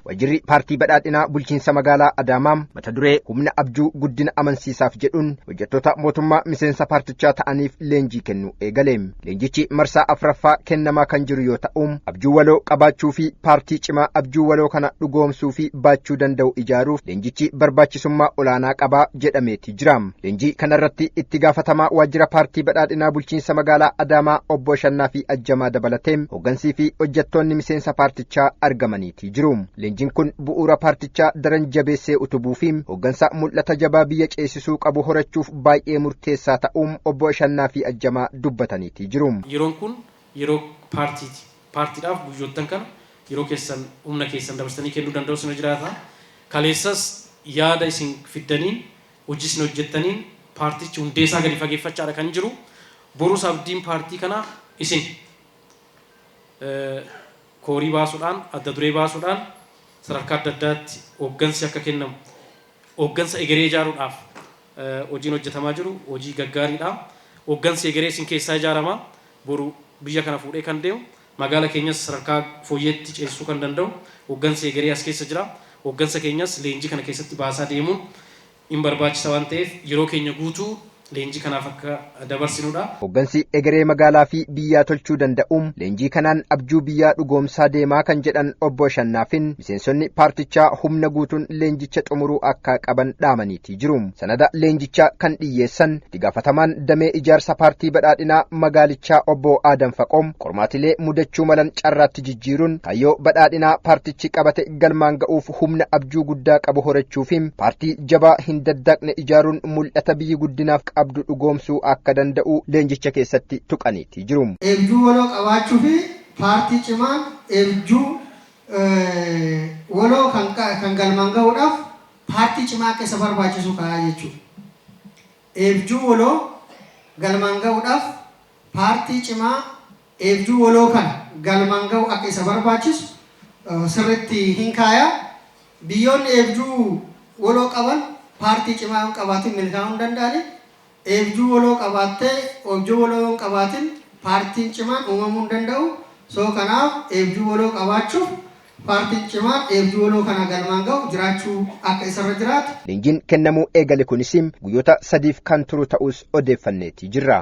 Waajjirri Paartii Badhaadhinaa Bulchiinsa Magaalaa Adaamaa mata duree humna abjuu guddina amansiisaaf jedhuun hojjettoota mootummaa miseensa paartichaa ta'aniif leenjii kennuu eegale. Leenjichi marsaa afraffaa kennamaa kan jiru yoo ta'u, abjuu waloo qabaachuu fi paartii cimaa abjuu waloo kana dhugoomsuu fi baachuu danda'u ijaaruuf leenjichi barbaachisummaa olaanaa qaba jedhameeti jira. Leenjii kanarratti itti gaafatamaa waajjira paartii badhaadhinaa bulchiinsa magaalaa Adaamaa obbo Ashannaa fi Ajjamaa dabalatee hooggansii fi hojjettoonni miseensa paartichaa argamaniiti jiru. Leenjiin kun bu'uura paartichaa daran jabeessee utubuu fi hooggansa mul'ata jabaa biyya ceesisuu qabu horachuuf baay'ee murteessaa ta'uun obbo Ashannaa fi Ajjamaa dubbataniiti jiru. Yeroon kun yeroo paartiiti. Paartiidhaaf guyyoottan kana yeroo keessan humna keessan dabarsitanii kennuu danda'u isin jiraata. Kaleessas yaada isin fiddaniin hojii isin hojjettaniin paartichi hundeesaa gadi fageeffachaadha kan jiru. Borus abdiin paartii kanaa isin. Koorii baasuudhaan, adda duree baasuudhaan sadarkaa adda addaatti hooggansi akka kennamu, hooggansa egeree ijaaruudhaaf hojiin hojjetamaa jiru hojii gaggaariidha. Hooggansi egeree isin keessaa ijaarama. Boru biyya kana fuudhee kan deemu, magaala keenyas sadarkaa fooyyeetti ceesisuu kan danda'u hooggansi egeree as keessa jira. Hooggansa keenyas leenjii kana keessatti baasaa deemuun in barbaachisa waan ta'eef yeroo keenya guutuu leenjii kanaaf akka dabarsinudha. Hooggansi egeree magaalaa fi biyyaa tolchuu danda'u leenjii kanaan abjuu biyyaa dhugoomsaa deemaa kan jedhan obbo Ashannaafin miseensonni paartichaa humna guutuun leenjicha xumuruu akka qaban dhaamaniitii jiru. Sanada leenjichaa kan dhiyyeessan itti gaafatamaan damee ijaarsa paartii badhaadhinaa magaalichaa obbo Aadam Faqoom qormaatilee mudachuu malan carraatti jijjiiruun kaayyoo badhaadhinaa paartichi qabate galmaan ga'uuf humna abjuu guddaa qabu horachuu fi paartii jabaa hin daddaaqne ijaaruun mul'ata biyyi guddinaaf qabdu dhugoomsuu akka danda'u leenjicha keessatti tuqaniitii jiru. Eebjuu waloo qabaachuu fi paartii cimaan eebjuu waloo kan galmaan gahuudhaaf paartii cimaa akka isa barbaachisu kaa'a jechuudha. Eebjuu waloo galmaan gahuudhaaf paartii cimaa eebjuu waloo kana galmaan ga'u akka isa barbaachisu sirritti hin kaaya. Biyyoonni eebjuu waloo qaban paartii cimaa yoo hin qabaatin milkaa'uu hin danda'ani. Eebjuu waloo qabaattee eebjuu waloo yoo hin qabaatin paartiin cimaan uumamuu hin danda'u. So kanaaf eebjuu waloo qabaachuuf paartiin cimaan eebjuu waloo kana galmaan ga'u jiraachuu akka isarra jiraatu. Leenjiin kennamuu eegale kunis guyyoota sadiif kan turu ta'uus odeeffanneeti jirra.